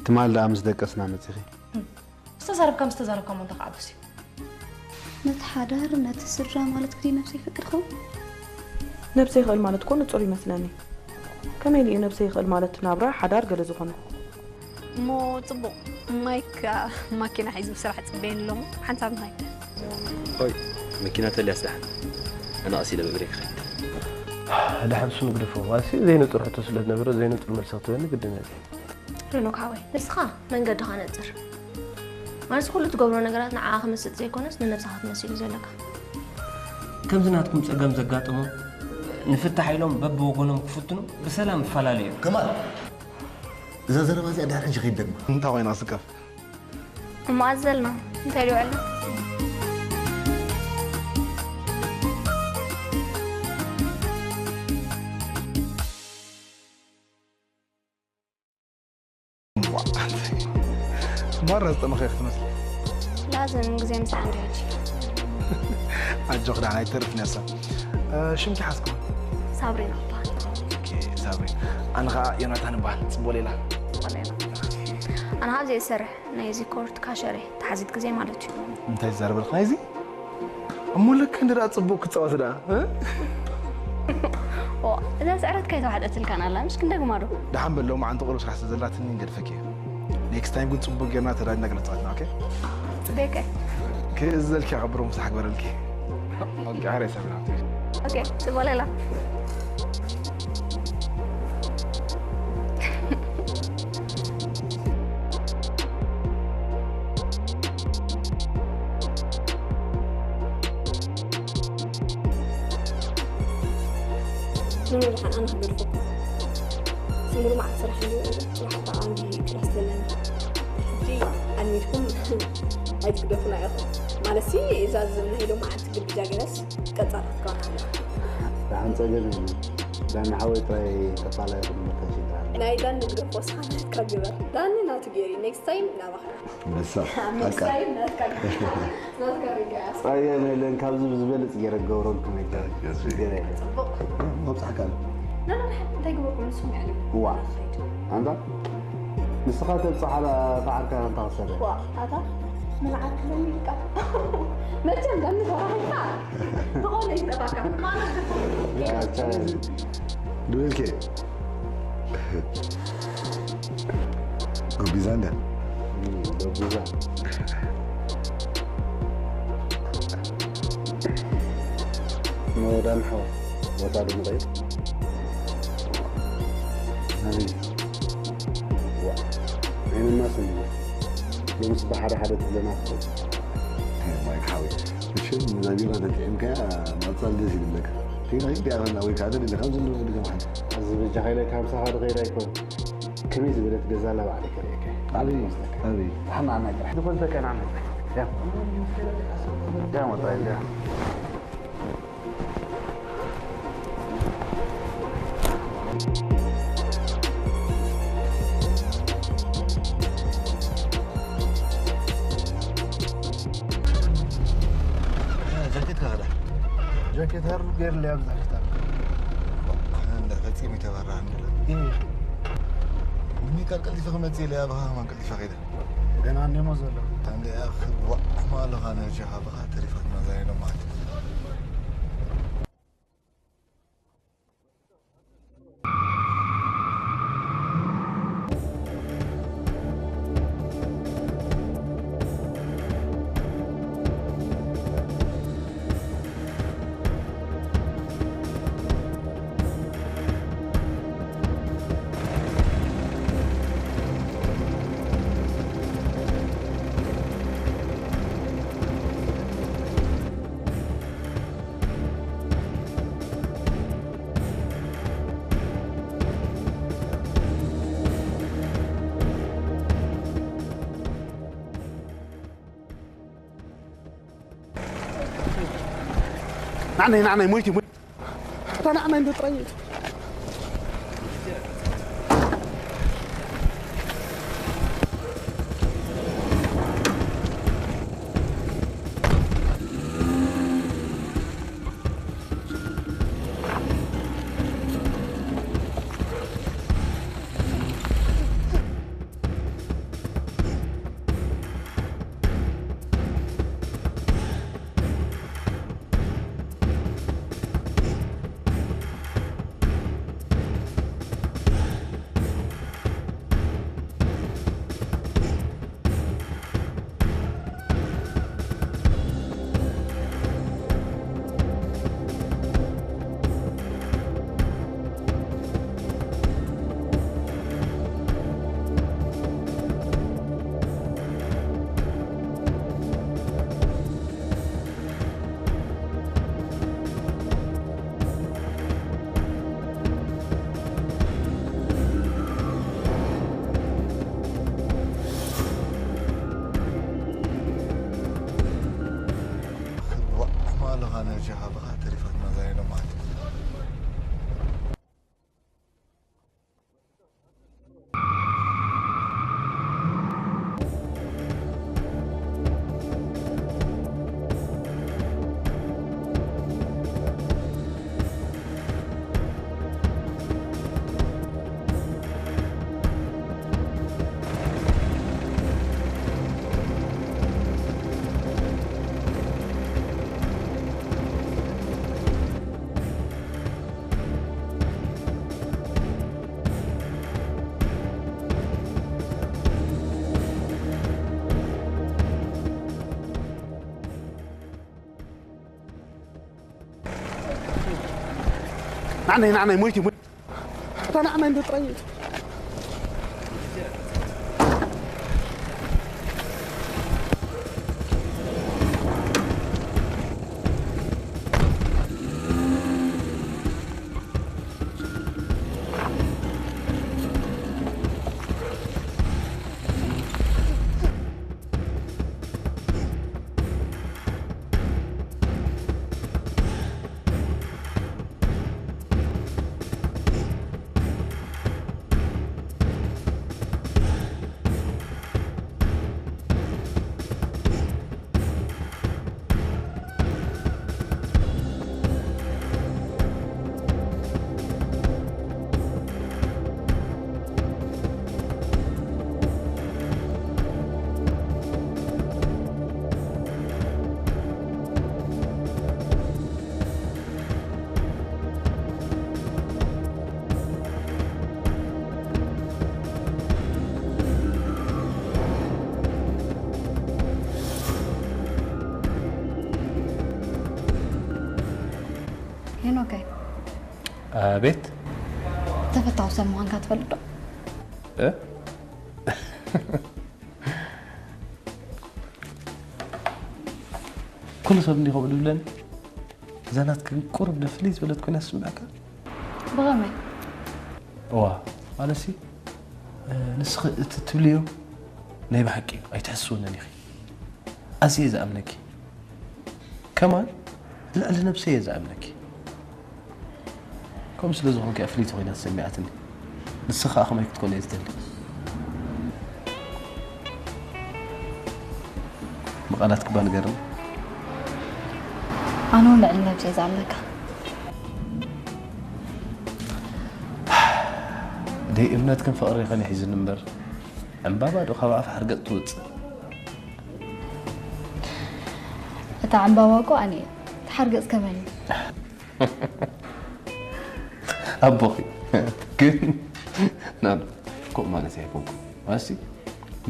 ትማል ደኣ ምስ ደቀስና መጺኺ? ዝተዛረብካ ምስ ተዛረብካ እሞ እንታይ ክዓብስ እዩ? ነቲ ሓዳር፣ ነቲ ስድራ ማለት ግዲ ነብሰይ ይፈቅድ ኸውን? ነብሰይ ይኽእል ማለት እኮ ንጹር ይመስለኒ። ከመይ ኢሉ እዩ ነብሰይ ይኽእል ማለት ናብራ፣ ሓዳር ገለ ዝኾነ? እሞ ጽቡቕ፣ ማይክ ከኣ ማኪና ሒዙ ብስራሕ ጽበየኒ ኣሎ እሞ ሓንሳብ ንኸይድ። ሆይ፣ መኪና ተልያስ ደሓን? ኣነ ቀስ ኢለ ብእግረይ ክኸይድ። ደሓን እሱ ንግደፎ። ማለት ዘይንጹር ሕቶ ስለ ዝነበረ ዘይንጹር መልሲ ክትበኒ ግድን እዩ። ሄኖክ ሓወይ፣ ንስኻ መንገድኻ ነጽር። ማለት ኩሉ ትገብሮ ነገራት ንዓኻ ክምስጥ ዘይኮነስ ንነብስኻ ክትመስል እዩ ዘለካ። ከምዚ ናትኩም ጸገም ዘጋጥሞም ንፍታሕ ኢሎም በብወገኖም ክፍትኑ ብሰላም ይፈላለዩ እዮም። ከማል፣ እዛ ዘረባ እዚኣ ድሕሪ ሕጂ ከይትደግማ። እንታይ ኮይና ስከፍ? እሞ ኣዘልና እንታይ ድውዕልና? ማራ ዝጠመኸ ክትመስል። ላዘም ግዜ ምሳሕ እንዲ ሕጂ። ኣጆኽ ደሓን ኣይተርፍን እያ እሳ። ሽምኪ ሓዝኩ። ሳብሪና እባ። ሳብሪና። ኣነ ኸዓ ዮናታን እበሃል። ጽቡቕ ሌላ። ኣነ ኻብ ዘይሰርሕ ናይዚ ኮርት ካሸር እየ። ተሓዚት ግዜ ማለት እዩ። እንታይ ዝዛረበልክ ናይዚ? እሞ ልክ እንደ ደኣ ጽቡቕ ክጻወት ደኣ። እዛ ስዕረት ከይተዋሕጠትልካን ኣላ ምሽ ክንደግማ ዶ? ደሓን በል ሎማዓንቲ ቁሩብ ስራሕ ስለ ዘላትኒ ንገድፈኪ እየ። ኔክስት ታይም ግን ጽቡቕ ጌርና ተዳሊና ገለ ጻወትና ኦኬ? ጽቤከ። ክእዘልኪ ኣኽብሮ ምሳሕ ግበረልኪ። ኦኬ ኣረ ሰብና። ኦኬ ጽቡቕ ሌላ። ኖኖ ደሓን ኣነ ክገድፈኩም። ሙሉ መዓልቲ ስራሕ እንድዩ፣ ስራሕ ከዓ ኣንዲ ክላስ ዘለኒ። ሕጂ ኣልሚድኩም ኣይትግደፉና ኢኹም። ማለትሲ እዛ ናይ ሎማዓንቲ ግብጃ ገለስ ቀጻላ ክትከውን ኣለዋ። ደሓን ጸገም የለን። ዳኒ ሓወይ ጥራይ ተፋላይ ይኹን እምበር እንታይ ሽግር ኣሎ? ናይ ዳኒ ግደፎ፣ ንስኻ ናትካ ግበር። ዳኒ ናቱ ገይሩ እዩ። ኔክስት ታይም ናባኻ። ንሳ ሓቃ። ጸገም የለን፣ ካብዚ ብዝበልጽ ገይረ ክገብረልኩም እየ። ችግር የለን። መብጻሕካ ኣሎ። እንታይ ግበርኩም ንስኹም ያለ? ዋ። ኣንታ ንስኻ ተብጽሓ ላ ተዓርካ ኣንታ ክሰርሕ። ዋ፣ ኣታ ምን ዓርክ ለሚካ? መቸም ለምፈራህካ ዝኾነ ይጠፋካ። ድብልኬ። ጎቢዛ እንድያ። ጎቢዛ። ኖ ዳን ሓው፣ ቦታ ዶ ንቐይር? ኣበይ? ዋ፣ ኣይንናስን እዩ። ሎምስ ብሓደ ሓደ ትብለና ትኽእል። ማይክ ሓወይ፣ መቸም ነዛ ቢራ ተጥዒምካያ ምቕጻል ደስ ይብለካ። ቴና ሂድ ያኸና ወይ ከዓ ተደለ ካብ ዘሎ ንድገም ሓንቲ። ኣዚ በጃኻ ኢለ ካብ ምሳኻ ድኸይድ ኣይኮን። ከመይ ዝበለት ገዛ ኣላ ባዕለይ ከርእየካ እየ። ኣበይ? ኣበይ? ተሓናናቂ። ዝኾን ተቀናናቂ። ያ። ያ ወጣ ኢለ። ጃኬትካ ኸዳ? ጃኬት ሃር ገይርለይ ኣብዚ ጃኬት ኣሎ። እንዳ ፈጺሙ ይተባራህ እንድላ። እም። ሚካል ቀልጢፈ ክመጽእ ኢለ ኣባኻ ከማን ቀልጢፈ ኸይደ። ገና እኔሞ ዘሎ። እንደ ኣኽብ ዋዕ ማለኻ ነጃ ኣባኻ ተሪፋትና ዛሬ ነው ማለት። ናዕናይ ናዕናይ ሞይቲ ሞይቲ ናዕናይ እንዶ ጥራይ ንዓናይ ንዓናይ ሞይቲ ሞይቲ ንዓናይ እንዶ ጥራይ ሄኖከይ፣ ኣቤት። ተፈታዊ ሰብ ምዃንካ ትፈልጥ ዶ? እ? ኩሉ ሰብ እንዲኸም ዝብለኒ እዛ ናትካ ግን ቁሩብ ዶ ፍልይ ዝበለት ኮይና ትስምዐካ? ብኸመይ? እዋ ማለትሲ ንስኺ እቲ ትብልዮ ናይ ብሓቂ እዩ ኣይትሕስውንን ኢኺ። ኣዝየ ዝኣምነኪ ከማን ልዕሊ ነብሰይ እየ ዝኣምነኪ። ከምኡ ስለ ዝኾንኪ እያ ፍልይቲ ኮይና ተሰሚዓትኒ። ንስኻ ከማይ ክትኮን እየ ዝደሊ። ብቓላት ክባ ንገርኒ። ኣነ እውን ልዕሊ ነብሰይ ዝኣምነካ። ደይ እምነትክን ፍቕርኽን ይሒዝኒ እምበር ዕምባባ ዶ ካብ ኣፍ ሓርገጥ ትውፅእ? እታ ዕምባባ እኮ ኣነ እየ። ተሓርገጽ ከመን እዩ? ኣቦኺ ግን ናን ከምኡ ማለት ኣይኮንኩ ማሲ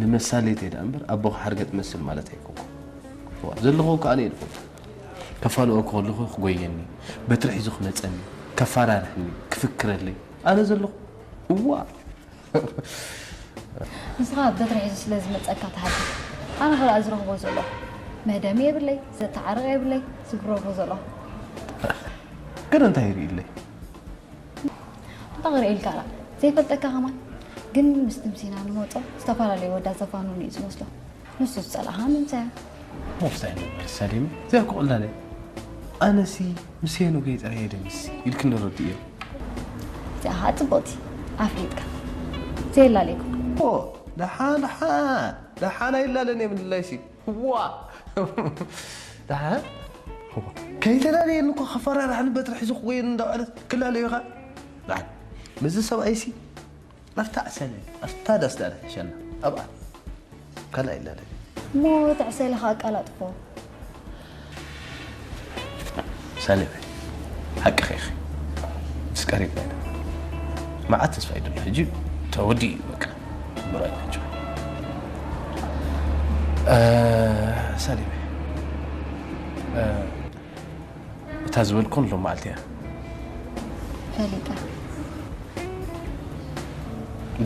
ንመሳሌት እየ ደኣ እምበር ኣቦኺ ሓርገጥ መስል ማለት ኣይኮንኩ ዘለኹ እኮ ኣነ እየ ዝፈልጦ ከፋልኦ ከለኹ ክጎየኒ በትሪ ሒዙ ክመፀኒ ከፋራርሕኒ ክፍክረለይ ኣነ ዘለኹ እዋ ንስኻ በትሪ ሒዙ ስለ ዝመፀካ ትሃድም ኣነ ኸኣ ዝረኽቦ ዘለኹ መህደሚ የብለይ ዘተዓርቕ የብለይ ዝግረፎ ዘለኹ ግን እንታይ ይርእይለይ እንታይ ክርኢ ኢልካ ላ ዘይፈልጠካ ከማን ግን ምስ ትምሲና ንመጾ ዝተፈላለዩ ወዳ ዘፋኑን እዩ ዝመስሎ ንሱ ዝጸላእኻ ምምሳያ ሞፍታይ ነበር ሰሊም ዘያኩ ቅላለ ኣነሲ ምስ ሄኖገይ ጥራይ እየ ደምሲ ኢልክኒ ረድእ እየ እዚኣ ከዓ ጽቡቕቲ ኣፍሊጥካ ዘየላለይኩም ኦ ደሓን ደሓን ደሓን ኣይላለን እየ ምንላይሲ ዋ ደሓን ከይተላለየኒ እኮ ከፈራርሓኒ በትሪ ሒዙ ክጎየኒ እንዳውዕለት ክላለዮ ኸ ደሓን ምስዚ ሰብኣይሲ ኣብታ ዕሰለ ኣብታ ዳስ ደኣ ትሕሸና ኣብኣ ካልኣ ይላለ እሞ እቲ ዕሰለ ኸ ኣቃላጥፎ ሳሌም ሓቅኺ ኢኺ ምስ ቀሪብና ኢና መዓት ተስፋ ይደሎ ሕጂ ተወዲኡ እዩ በቃ ምራይ ናቸው ሳሌም እታ ዝበልኩን ሎም መዓልቲ እያ ፈሊጠ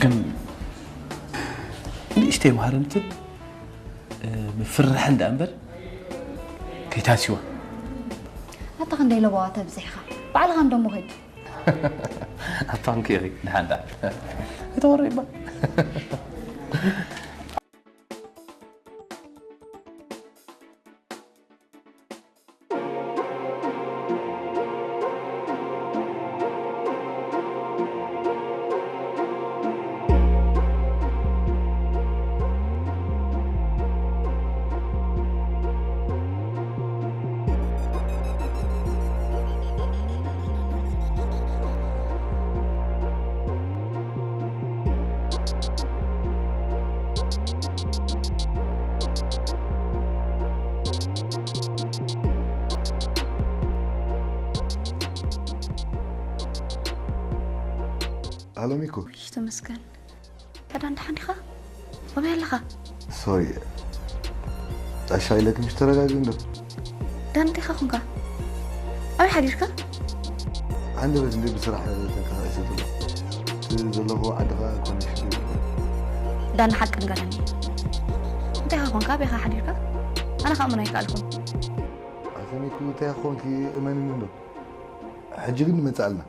ግን ንእሽተይ ማህርምትን ምፍርሕን ደኣ እምበር ከይታሲዋ ኣታ ክንደይ ለበዋ ተብዚሕኻ ባዕልኻ እንዶ ምኺድ ኣታ ክንኪ ኢኺ ድሓን ደኣ ኣይተወርይባ ኣሎሚኮ ተመስገን። ቀዳም ደሓን ዲኻ? ኣበይ ኣለኻ? ሶሪ ጣሻ ኢለክ ምሽ ተረጋጊ እንዶ ዳን ዲኻ ኹንካ? ኣበይ ሓዲርካ? ዓንደበት እንደ ብስራሕ ተንቀሳቒሰ ዘሎ እቲ ዘለኹ ዓዲ ኸዓ ኮነ ሽግር የብሉን። ዳኒ ሓቂ ንገረኒ። እንታይ ኸ ኮንካ? ኣበይ ኸ ሓዲርካ? ኣነ ከኣምን ኣይከኣልኩን። ኣሰሚኩ እንታይ ኾንኪ እመንኒ እንዶ። ሕጂ ግን ንመጽእ ኣለና።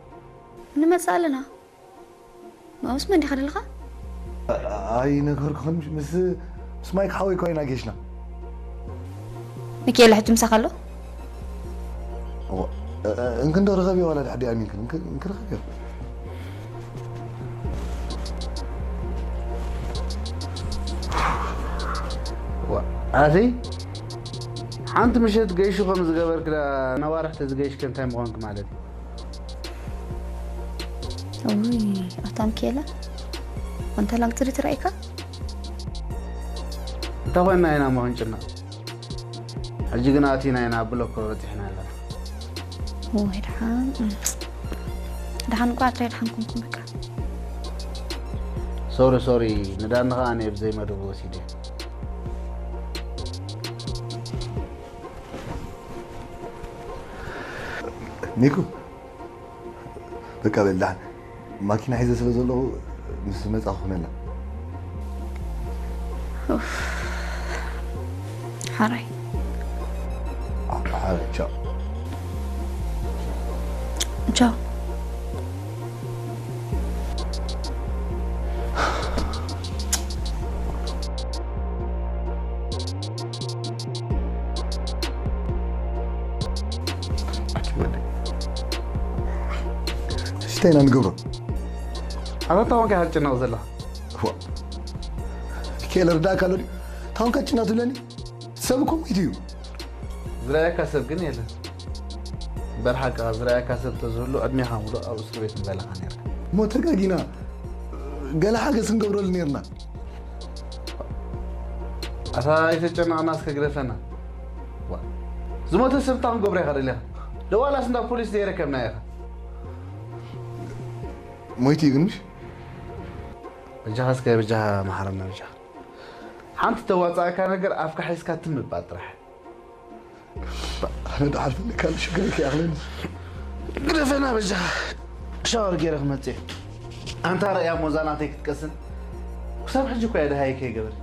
ንመጽእ ኣለና? ማውስ መን ዲኻ ደለኻ? ኣይነገርኩኽን ምስ ምስ ማይክ ሓወይ ኮይና ጌሽና። ሚካኤል ሕጂ ምሳኻ ኣሎ? እንክንዶ ረኸብዮ ዋላ ድሕዲ ኣሚንክን እንክረኸብዮ። ኣተይ ሓንቲ ምሸት ገይሹ ከም ዝገበርክ ነዋርሕ ተዝገይሽከ እንታይ ምኾንክ ማለት እዩ? ውይ ኣታ ሚካኤላ፣ ኣንተ ላግፅሪ ትረኢካ? እንተ ኮይና ኢና እሞ ክንጭነቕ። ሕጂ ግን ኣቲና ኢና ኣብ ብሎኮ በፂሕና ኣለና። ወይ ደሓን ደሓን እኳ ጥራይ ደሓን ኮንኩም በቃ። ሶሪ ሶሪ ንዳኒ ኸዓ ኣነ ብዘይ መደቡ ወሲደ። ሚኩ በቃ በል ደሓን ማኪና ሒዘ ስለ ዘለኹ ምስ መጻኹ ክነላ። ሓራይ ሓራይ ቻው። ቻው። ሽታ ኢና ንገብሮ። ኣታ እንታይ ኮንካ ኢኻ ትጭነቕ ዘለኻ? ዋ፣ ሚካኤል ርዳእካ ኣሎ ድዩ? ታውን ካጭና ትብለኒ? ሰብ እኮ ሞይቱ እዩ። ዝረኣየካ ሰብ ግን የለን። እምበር ሓቅኻ ዝረኣየካ ሰብ ተዝህሉ ዕድሜኻ ሙሉእ ኣብ እስር ቤት ምበላኻ ነርካ። እሞ ተጋጊና ገለ ሓገዝ ክንገብረሉ ነርና። ኣታ ኣይተጨነቕና እስከ ግደፈና። ዋ፣ ዝሞተ ሰብ እንታይ ክንገብሮ ኢኻ ደሊኻ? ደዋላስ እንዳ ፖሊስ ዘይረከብና ኢኻ። ሞይቱ እዩ ግን ምሽ? በጃኻ እስከ በጃኻ መሓረና በጃኻ። ሓንቲ ተዋፃእካ ነገር ኣፍካ ሒዝካ ትም ምባል ጥራሕ። ኣነ ዶ ሓልፈኒ ካልእ ሽግር ከይኣኽለኒ። ግደፈና በጃኻ። ሻወር ገይረ ክመፅእ እየ። ኣንታ ረእያ ሞዛ ናተይ ክትቀስን ክሳብ ሕጂ እኮ እያ ደሃይ ከይገብር።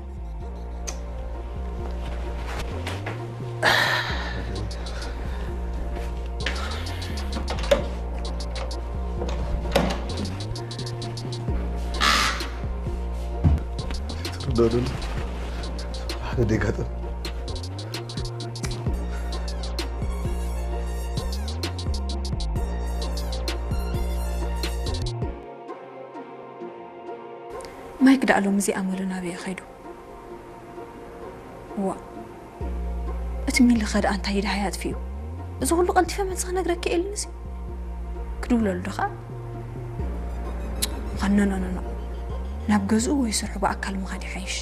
ትርዳእ ዶ? ሓደ ደጋጠም ማይክ ደኣ ሎሚ እዚ ኣመሉ ናበይ እዩ ከይዱ? ዋ፣ እቲ ሚልኸ ደኣ እንታይ ደሃይ ኣጥፊኡ? እዚ ኩሉ ቀልጢፈ መልሲ ክነግረኪ እየ ኢሉኒ እዚ። ክድውለሉ ዶ ኸኣ? ኸኖኖኖኖ። ናብ ገዝኡ ወይ ስርሑ ብኣካል ምኻድ ይሓይሽ።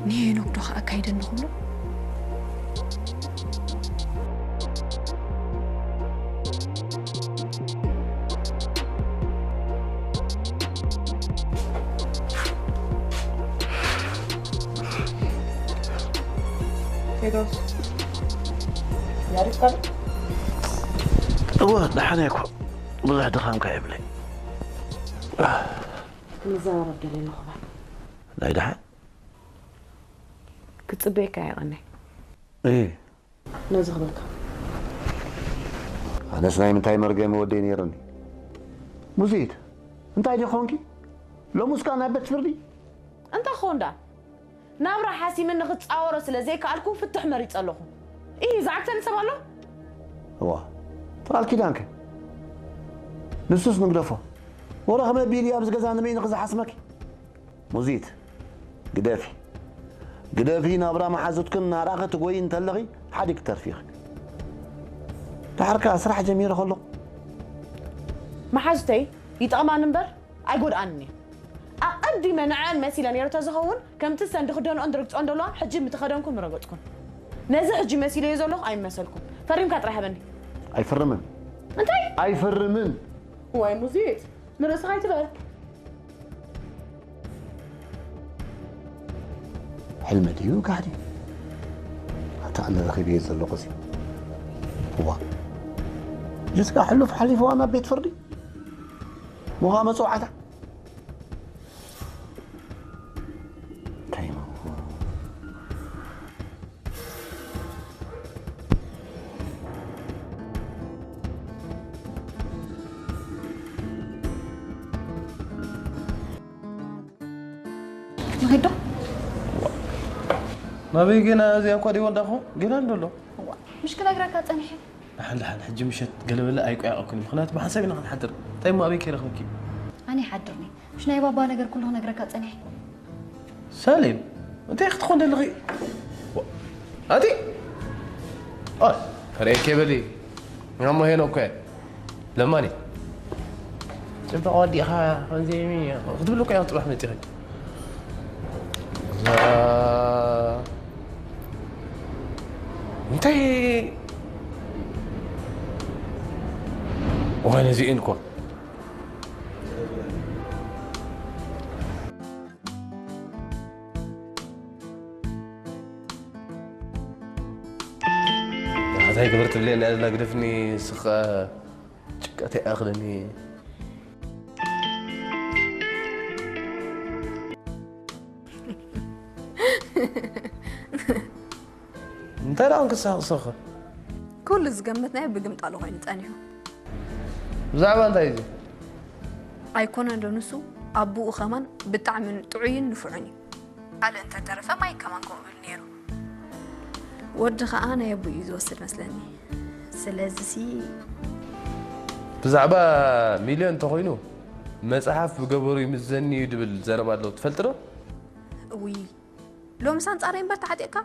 ንሄኖክ ዶ ኸኣ ኣካይደኒ ክብሎ? ቴድሮስ፣ ያሪድ ካለ? እወ፣ ደሓን እየ እኮ። ብዙሕ ድኻም ከ የብለይ። ክንዘራረብ ደልየ ኣለኹ ባል። ናይ ደሓን? ክጽበየካ እየ ቀነይ። እይ። ነዚ ክብለካ። ኣነስ ናይ ምንታይ መርገሚ ወደይ ነይሩኒ። ሙዚት፣ እንታይ ዲኺ ኾንኪ? ሎሙስ ከኣ ናብ ቤት ፍርዲ? እንታይ ክኸውን ደኣ? ናብራ ሓሲምኒ ክጻወሮ ስለ ዘይከኣልኩ ፍትሕ መሪጸ ኣለኹ። ኢሂ፣ ዝዓግተኒ ሰብ ኣሎ? እዋ፣ እቲ ቃል ኪዳንከ? ንሱስ ንግደፎ። ወረ ከመይ ኣቢሉ እዩ ኣብዚ ገዛ ንበይንኺ ክዝሓስመኪ? ሙዚት፣ ግደፊ። ግደፊ፣ ናብራ መሓዙትክን እናረኣኺ ትጎዪ እንተለኺ ሓዲግ ክትተርፊ ኢኺ። ደሓር ከኣ ስራሕ ጀሚረ ከለኹ። መሓዙተይ ይጠቕማኒ እምበር ኣይጎድኣንን እየ። ኣቐዲመ ንዐኣን መሲለ ነይረ ተዝኸውን፣ ከምቲ ሰን ዝኽደንኦን ዝረግፅኦን ዘለዋ ሕጂ ምተኸደንኩን ምረገፅኩን። ነዚ ሕጂ መሲለዮ ዘለኹ ኣይመሰልኩን። ፈሪምካ ጥራሕ ሃበኒ። ኣይፍርምን። እንታይ? ኣይፍርምን። ዋይ ሙዚት፣ ንርእስኻ ኣይትበል። ሕልሚ ድዩ ጋህዲ? ኣታ ኣነ ረኺበዮ ዘለኹ እዚ። እዋ። ጅስካ ሕሉፍ ሓሊፍዋ ናብ ቤት ፍርዲ ምዃ መጽዋዕታ። እንታይ ነው? ንኸይድ ዶ? ናበይ ገና እዚኣ እኳ ደይወዳኹ ገና እንዶ ኣሎ። እዋ፣ ምሽ ክነግረካ ጸኒሐ። ደሓን ደሓን ሕጂ ምሸት ገለ በለ ኣይቆያቐኩን እዩ። ምኽንያቱ ብሓንሳብ ኢና ክንሓድር። እንታይ እሞ ኣበይ ከይረኽበኪ? ኣነ ይሓድርኒ። ምሽ ናይ ባባ ነገር ኩሉ ክነግረካ ጸኒሐ። ሳሌም እንታይ ክትኾን ደለኺ? ኣቲ ኣይ ፈረየ ከይበሊ እሞ ሄኖክ እኮ ለማኒ ጽብቕ ወዲእኻ ከምዚ ክትብል እኮ ኢኻ ጽባሕ መጺኺ። እንታይ ዋይ ነዚኤን እኮ እንታይ ግብር ትብለኒ ኣላ ግደፍኒ ስኻ ጭቃ ተይኣኽለኒ እንታይ ደኣ ክሳቕሰኸ ኩሉ ዝገመትናዮ ብግምጣሉ ኮይኑ ጸኒሑ። ብዛዕባ እንታይ እዚ ኣይኮነን ዶ ንሱ ኣቡኡ ኸማን ብጣዕሚ ጥዑይን ንፉዕን እዩ። ካልእ እንተተረፈ ማይ ከማን ከምኡ ኢሉ ነይሩ። ወዲ ኸኣ ናይ ኣቡኡ እዩ ዝወስድ መስለኒ። ስለዚሲ ብዛዕባ ሚልዮን እንተኾይኑ መጽሓፍ ብገበሩ ይምዘኒ እዩ ድብል ዘረባ ኣሎ ትፈልጢ ዶ? እውይ ሎምስ ኣንጻረይ እምበር ተዓጢቕካ?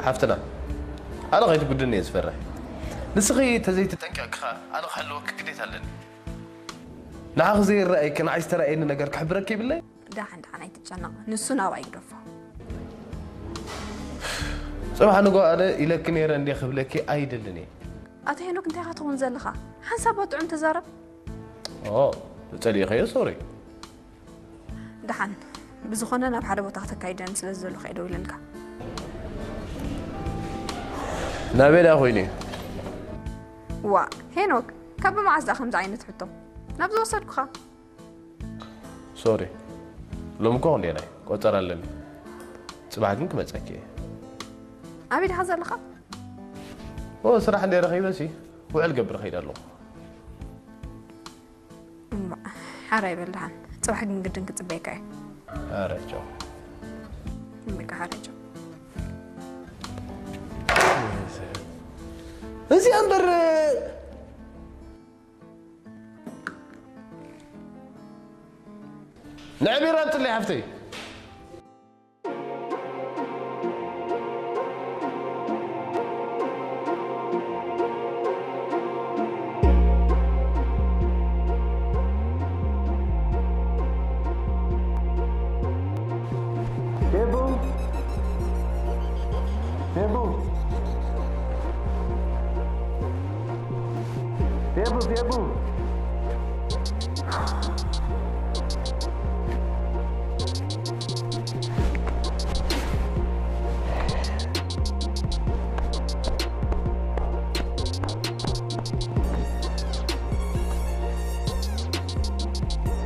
ሓፍትና ኣነ ከይትጉድኒ እየ ዝፈርሕ። ንስኺ ተዘይተጠንቂቕኪ ኸኣ ኣነ ክሕልወኪ ግዴታ ኣለኒ። ንዓኺ ዘይረኣየኪ ንዓይ ዝተራእየኒ ነገር ክሕብረኪ የብለይ። ደሓን ደሓን ኣይትጨነቕ፣ ንሱ ናብኣ ይግደፎ። ጽባሕ ንግሆ ኣነ ኢለኪ ነይረ እንድየ ክብለኪ ኣይደልን እየ። ኣቶ ሄኖክ እንታይ ኢኻ ትኸውን ዘለኻ? ሓንሳብ ጥዑም ተዛረብ። ኦ ጸሊእኸዮ ሶሪ። ደሓን ብዝኾነ ናብ ሓደ ቦታ ክተካይደኒ ስለ ዝደለኹ እየ ደዊለልካ። ናበይ ደኣ ኮይኑ እዩ? ዋእ ሄኖክ ካብ ብመዓዝ ደኣ ከምዚ ዓይነት ሕቶ ናብ ዝወሰድኩኻ? ሶሪ ሎሚ እኮ ክንደየናይ ቆጸራ ኣለኒ። ጽባሕ ግን ክመጸኪ እየ። ኣበይ ዲኻ ዘለኻ? ኦ ስራሕ እንደ ረኺበሲ ውዕል ገብር ኸይድ ኣለኹ። እምባእ ሓራይ በል ደሓን። ጽባሕ ግን ግድን ክጽበየካ እየ። ኣረ ቻው። በቃ ሓራይ ቻው። እዚኣ እምበር ንዕቢራ ኣምፅለይ ሓፍተይ። ቴቡ ቴቡ ቴቡ ቴቡ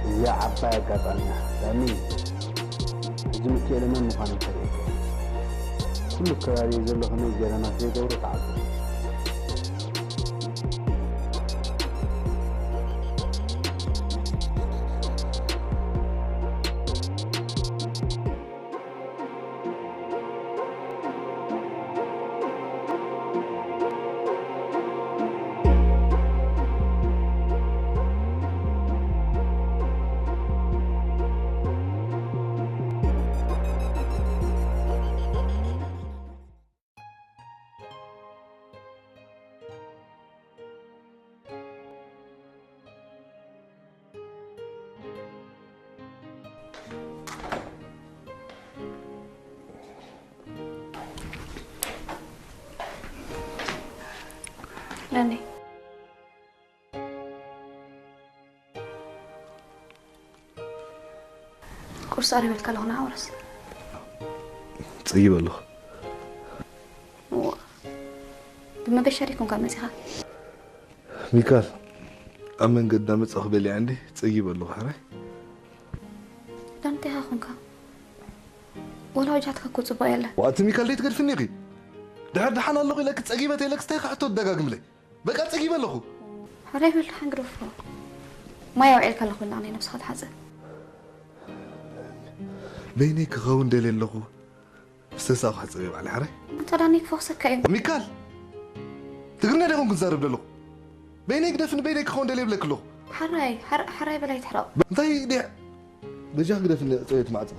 እዚኣ ዓባይ ኣጋጣሚ እያ ዳኒ። ሕጂ ምክኤለ መን ምዃኑ ተርእየካ እየ። ኩሉ ከባቢ ዘሎ ከመይ ገይረ ናተይ ገብሮ ተዓዘብ። ለኔ ቁርሲ ኣሪበልካ ኣለኹ ንዓ ውረስ። ጽይብ ኣለኹ። እዋ፣ ብመገሻ ዲኩም ካብ መጺኻ? ሚካል፣ ኣብ መንገዲ እንዳመጻኹ በሊዐ እንዲ ጸጊበ ኣለኹ ሕራይ። ዳምታይ ኢኻ ኮንካ? ወላ ወጃትካ እኮ ጽቡቕ የለን። ዋቲ ሚካል፣ ደይ ትገድፍኒ ኢኺ? ድሕር ደሓን ኣለኹ ኢለኪ ጸጊበ ተይለኪ ስታይ ክሕቶ ትደጋግምለይ? በቃ ጸጊበ ኣለኹ። ሕራይ በል፣ ደሓን ግደፎ። ማይ ኣውዒልካ ኣለኹ፣ ኢልና ናይ ነብስኻ ትሓጽብ። በይነይ ክኸውን ደልየ ኣለኹ። ስተሳኹ ሕጽብ ይባዕል ሕራይ። ኣንታ ዳኒ ክፈኽሰካ እዩ። ሚካል! ትግርኛ ዲኹም ክንዛረብ ደለኹ? በይነይ ግደፍኒ፣ በይነይ ክኸውን ደልየ ይብለክ ኣለኹ። ሕራይ፣ ሕር-፣ ሕራይ በላይ ትሕረቕ። እንታይ ዲሕ? በጃ ግደፍኒ፣ ጽሬት ማዕጽባ።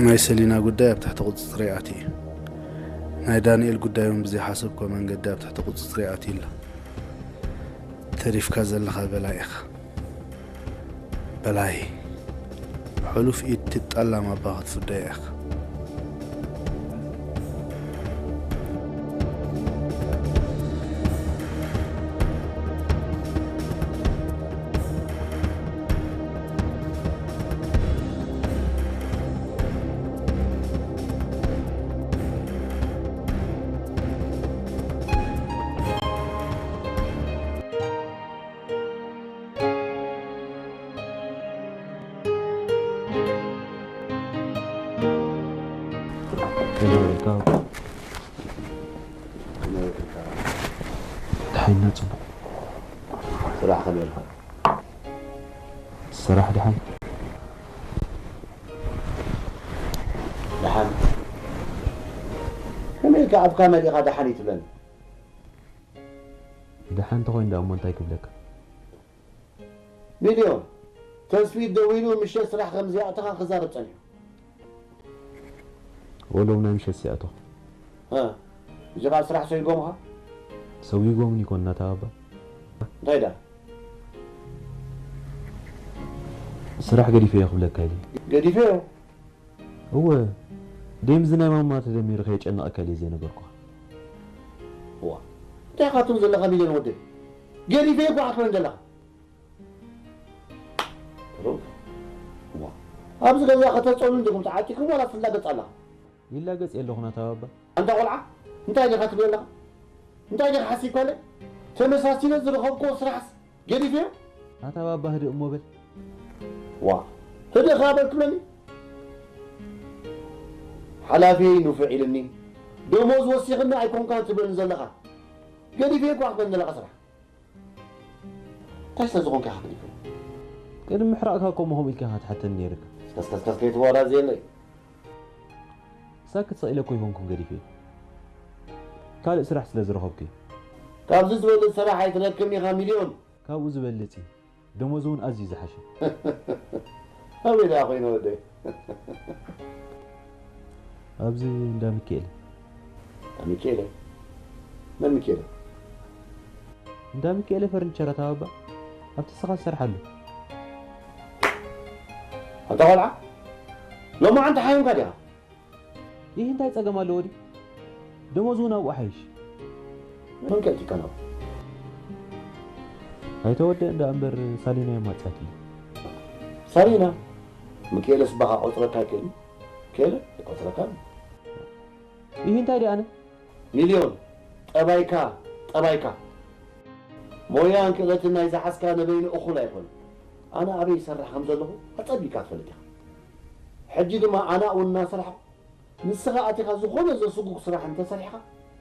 ናይ ሰሊና ጉዳይ ኣብ ትሕቲ ቁጽጽረይ ኣትዩ እዩ። ናይ ዳንኤል ጉዳይ እውን ብዘይሓሰብክዎ መንገዲ ኣብ ትሕቲ ቁጽጽረይ ኣትዩ ኣሎ። ተሪፍካ ዘለኻ በላይ ኢኻ። በላይ፣ ብሕሉፍ ኢድ ትጠላም ኣባ ክትፍደዮ ኢኻ። ደሓን ጽቡቕ። ስራሕ ከመይ ኢልካ? ስራሕ ደሓን። ደሓን። ከመይ ኢልካ ኣፍካ መሊእኻ ደሓን እዩ ትብለኒ? ደሓን እንተኾይኑ ደኣ እሞ እንታይ ክብለካ? ሚልዮን፣ ተስፊት ደዊሉ ምሸት ስራሕ ከም ዘይኣተኻ ክዛረብ ጸኒሑ። ወሎም ናይ ምሸት ሲኣቶ። እ፣ እዚ ኸኣ ስራሕ ሰዊጎምኻ? ሰዊጎምኒ ይኮን እናተባባ። እንታይ ደኣ? ስራሕ ገዲፈዮ ክብለካ ኢለ። ገዲፈዮ? እወ፣ ደይ ምስዚ ናይ ማማ ተደሚሩ ከየጨነቐካ ኢለ ዘይነገርኩኻ። እዋ፣ እንታይ ኢኻ ትብል ዘለኻ ሚልዮን ወደይ? ገዲፈዮ እኮ ኣትበን ዘለኻ። ሩፍ፣ እዋ፣ ኣብዚ ገዛ ከተጸሉ እንዲኹም ተዓጢኹም ዋላ ትላገጽ ኣለኻ? ይላገጽ የለኹን ኣታ ባባ። ኣንታ ቆልዓ፣ እንታይ ዲኻ ትብል ኣለኻ? እንታይ ዲኻ ሓሲብካለይ? ተመሳሲለ ዝረኸብክዎ ስራሕስ ገዲፈዮ? ኣታ ባባ ህድእ እሞ በል። ዋ፣ ህድእ ኸኣ በል ትብለኒ? ሓላፊየይ ንፉዕ ኢልኒ፣ ደሞዝ ወሲኽኒ ኣይኮንካን ትብለኒ ዘለኻ። ገዲፈዮ እኳ ክትብለኒ ዘለኻ ስራሕ። እንታይ ስለ ዝኾንካ ኢኻ ገዲፈዮ? ቅድሚ ምሕራቕካ እኮ እሞ ከምኡ ኢልካ ኢኻ ትሓተኒ ነይርካ። ከስከስከስ ከይትበወራዘየለይ። ሳክት ስቕ ኢለ እኮ ኣይኮንኩን ገዲፈዮ። ካልእ ስራሕ ስለ ዝረኸብኩ እዩ። ካብዚ ዝበልጽ ስራሕ ኣይትረክብን ኢኻ ሚልዮን። ካብኡ ዝበልጽ እዩ። ደሞዝ እውን ኣዝዩ ዝሓሸ። ኣበይ ደኣ ኮይነ ወደይ? ኣብዚ እንዳ ሚካኤል። እንዳ ሚካኤለ? መን ሚካኤለ? እንዳ ሚካኤለ ፈርኒቸር ኣታ ባባ። ኣብቲ ንስኻ ትሰርሓሉ። ኣንታ ቆልዓ፣ ሎማዓንቲ ሓይምካ ዲኻ? ይህ እንታይ ጸገም ኣለዎ ድዩ? ደሞዝ እውን ኣብኡ ሓይሽ። መን ከእቲካ ናብኡ? ኣይተወደእን ደኣ እምበር ሳሊና እያ ኣማጺኣትኒ። ሳሊና? ሚካኤለስ ባኻ ቆጽረካ ኣይክእልን? ሚካኤለ ይቆጽረካ ኣሎ። ይህ እንታይ ድኣ ኣነ? ሚልዮን፣ ጠባይካ፣ ጠባይካ። ሞያን ክእለትን ናይ ዝሓዝካ ነበይኑ እኹል ኣይኮነን። ኣነ ኣበይ ይሰርሕ ከም ዘለኹ ኣጸቢካ ትፈልጥ ኢኻ። ሕጂ ድማ ኣነ ኣብኡ እናሰርሕኩ ንስኻ ኣቲኻ ዝኾነ ዘስጉግ ስራሕ እንተሰሪሕኻ፣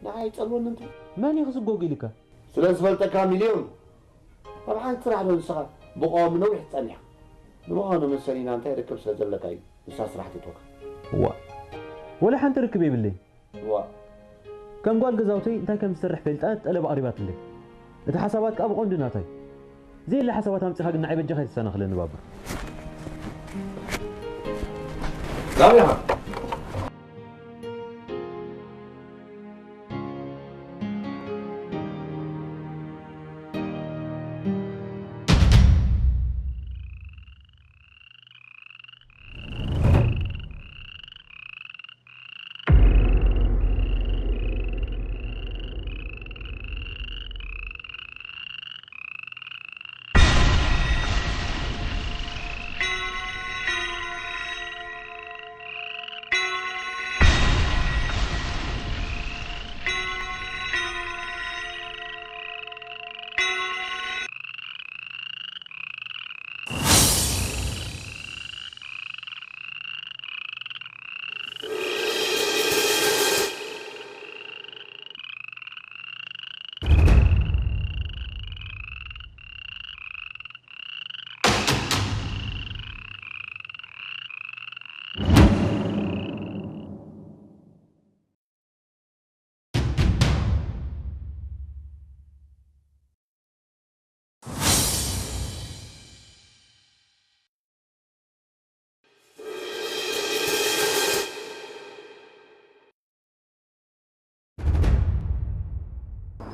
ንዓይ ይጸልወኒ እንተ። መን እዩ ክስጎግ ኢልካ? ስለ ዝፈልጠካ ሚልዮን። ኣብ ሓንቲ ስራሕ ዶ ንስኻ ብቐዋሚ ነዊሕ ትጸንሕ? ንምዃኑ ምስ ሰሊና እንታይ ርክብ ስለ ዘለካ እዩ ንሳ ስራሕ ትእትወካ? እዋ፣ ወላ ሓንቲ ርክብ የብለይን። ዋ፣ ከም ጓል ገዛውተይ እንታይ ከም ዝሰርሕ ፈልጣ ጠለብ ኣቕሪባትለይ። እቲ ሓሳባት ከኣ ብቐንዱ ናታይ። ዘየለ ሓሳባት ኣምጺኻ ግን ንዓይ በጃኻ ኣይትሰናኽለኒ ባባ። ጣቢኻ።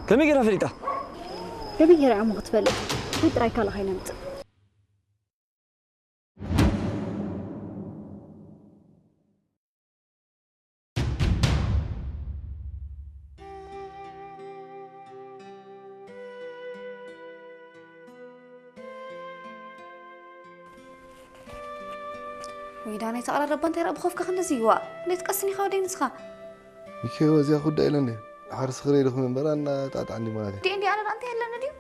ከመይ ገይራ ፈሊጣ? ከመይ ገይራ እሞ ክትፈልጥ? እንታይ ጥራይ ካልእ ከይነምጽእ። ወይ ዳናይ፣ ተቐራረባ እንታይ ረኣ ብኸፍካ ክንደዚ ይዋእ? እንዴት ቀስን ኢኻ ወደይ ንስኻ? ሚኪ፣ ወዚያ ኩዳ ኢለኒ። ድሓር ስኽረ ኢልኩም እምበር ኣናጣጣዕኒ ማለት እዩ። ዲኤን ዲኣና እንታይ ኣለኒ ድዩ?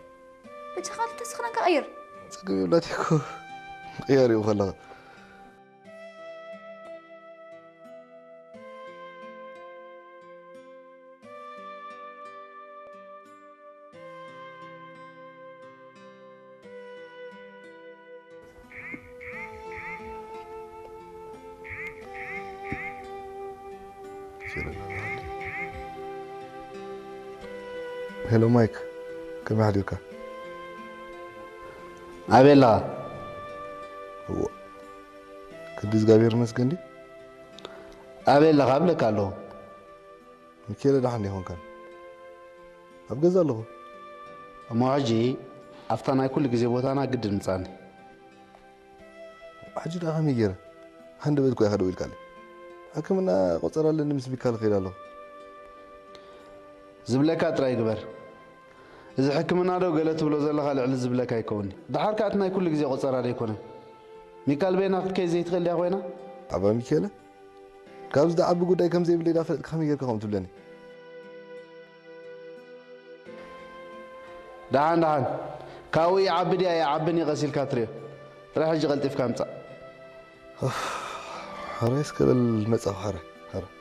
ብቻ ካልእ ተስኽነን ከቐይር። ጸገም የብላት እኮ። ቅያር እዩ ከለኻ። ሄሎ ማይክ፣ ከመይ ሓዲርካ? ኣበይ ኣለኻ? እዎ፣ ክንዲ እግዚኣብሔር ይመስገን ድዩ? ኣበይ ኣለኻ እብለካ ኣለኹ። ሚካኤለ፣ ደሓን ዶ ኣይኮንካን? ኣብ ገዛ ኣለኹ። እሞ ሕጂ ኣብታ ናይ ኩሉ ግዜ ቦታና ግድን ምጻኒ። ሕጂ ደኣ ከመይ ገይረ? ሃንደበት እኮ ኢኻ ደዊልካለይ። ሕክምና ቆጸራ ኣለኒ፣ ምስ ሚካል እኸይድ ኣለኹ። ዝብለካ ጥራይ ግበር። እዚ ሕክምና ዶ ገለ ትብሎ ዘለኻ ልዕሊ ዝብለካ ኣይከውን'ዩ። ደሓር ከኣ እቲ ናይ ኩሉ ግዜ ቆጸራ ዶ ኣይኮነን? ሚካል በይና ክትከይድ ዘይትኽእል ድያ ኮይና? ኣባ ሚካኤለ፣ ካብዚ ዝዓቢ ጉዳይ ከም ዘይብለይ ዳፈለጥካ ከመይ ጌርካ ከምኡ ትብለኒ? ደሓን፣ ደሓን። ካብኡ ይዓቢ ድያ ኣይዓብን እዩ ቀስ ኢልካ ትርእዮ። ጥራይ ሕጂ ቀልጢፍካ ምጻእ። ኡፍ፣ ሕራይ እስከ በል መጻኹ፣ ሕራይ፣ ሕራይ።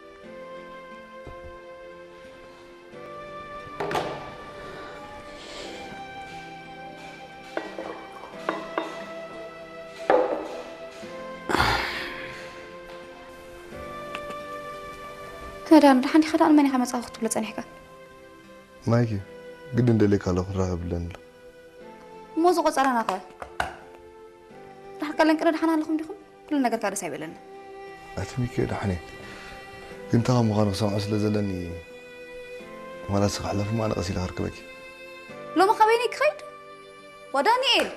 ከዳን፣ ደሓን ዲኻ? ደኣ ንመን ኢኻ መጻኹ ክትብሎ ጸኒሕካ? ማይክ፣ ግድን ደልየካ ኣለኹ፣ ክንራኸብ ኣለኒ ኣሎ። እሞ እዚ ቆጸራና ከ? ደሓን ቀለን ቅረ ደሓን ኣለኹም ዲኹም? ኩሉ ነገርካ ደስ ኣይበለኒ። ኣቲ ሚኪ ደሓን እየ። ግን እንታይ ከም ምዃኑ ክሰምዖ ስለ ዘለኒ፣ ዋላ ንስኺ ክሕለፍ እሞ ኣነ ቀስ ኢለ ከርክበኪ። ሎሚ ካበይነይ ክኸይድ? ዋ ዳንኤል፣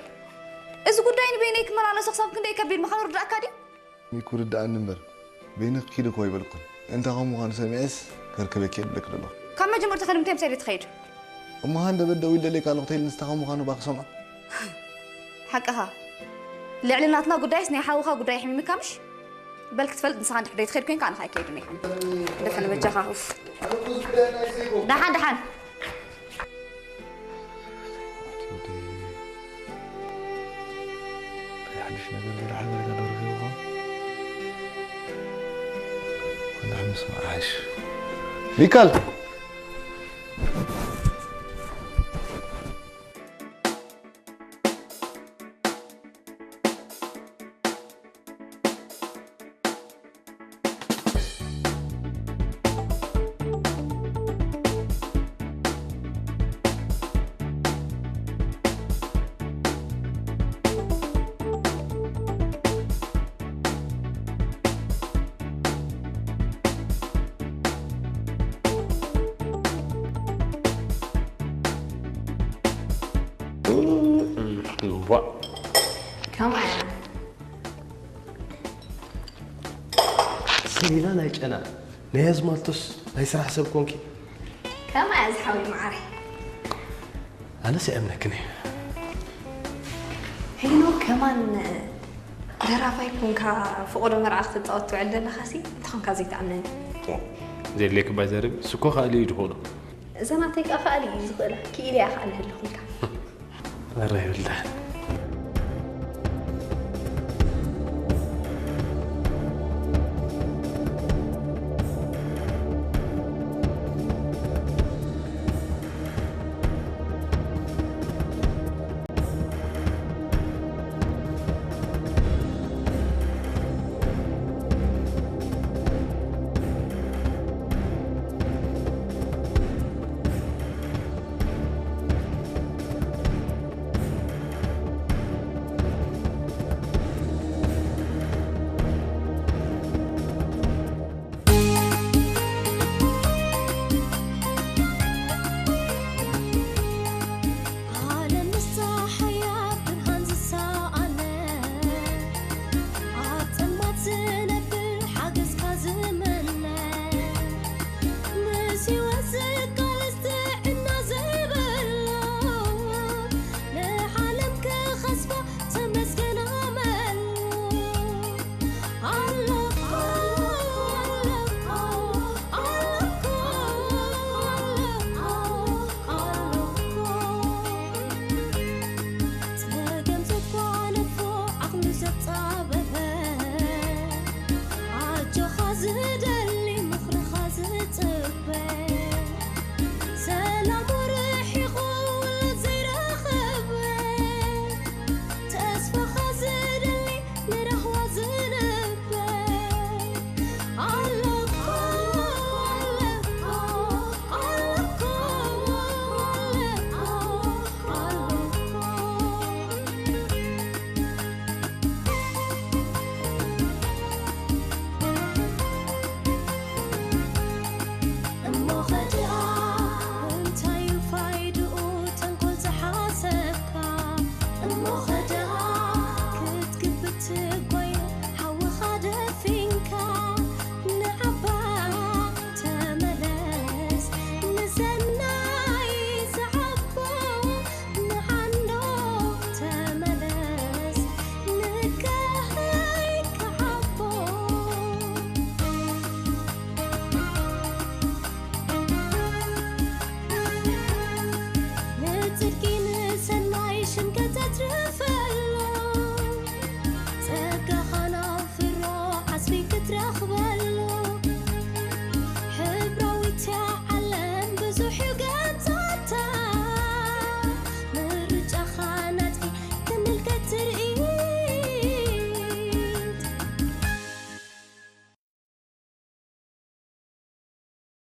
እዚ ጉዳይ ንበይነይ ክመላለሶ ክሳብ ክንደይ ከቢድ ምዃኑ ርዳእካ ድዩ? ሚኩ ርድኣኒ እምበር፣ በይንኺ ኪዲ እኮ ኣይበልኩን። እንታይ ከም ምዃኑ ሰሚዐስ ከርከበኪ እየ ዝብለኪ ዘለኹ። ካብ መጀመርታ ከድምተ ምሳይ ትኸይድ። እሞ ሃንደበት ደዊለ ደልየካ ኣለኹ ተይልንስ እንታይ ከም ምዃኑ እባ ክሰምዖ። ሓቅኻ። ልዕሊ ናትና ጉዳይስ ናይ ሓውኻ ጉዳይ ኣሕሚምካ ምሽ? በል ክትፈልጥ ንስኻ እንድሕር ዘይትኸይድ ኮይንካ ኣነ ኸኣ ኣይከይድን እየ። ደፈን በጃኻ። ኡፍ። ደሓን ደሓን። ኣቲ ወደይ፣ እንታይ ሓድሽ ነገር ዘሎ ሓበሬታ ዶ ረኺቡ ይኾን? ወላ ምስማዕ ሓይሽ። ሚካል! እምቧእ። ከምኣ እያ። ሰሊና ናይ ጨና ናይ ኣዝማልቶስ ናይ ስራሕ ሰብ ኮንኪ። ከምኣ እያ ዝሓወይ መዓረይ። ኣነስ ይኣምነክን እየ። ሄኖክ ከማን ደራፋይ ኮንካ ፍቆዶ መርዓ ክትፃወት ትውዕል ዘለኻሲ እንተኾንካ ዘይትኣምነኒ። ዘድልየክ ባይ ዘርብ ስኮ ከኣልዩ እዩ ዝኽእሎ። እዛ ናተይ ከዓ ከኣሊ እዩ ዝኽእላ። ክኢለ እያ ከኣ ንህልኹልካ። መራ ይብልዳ።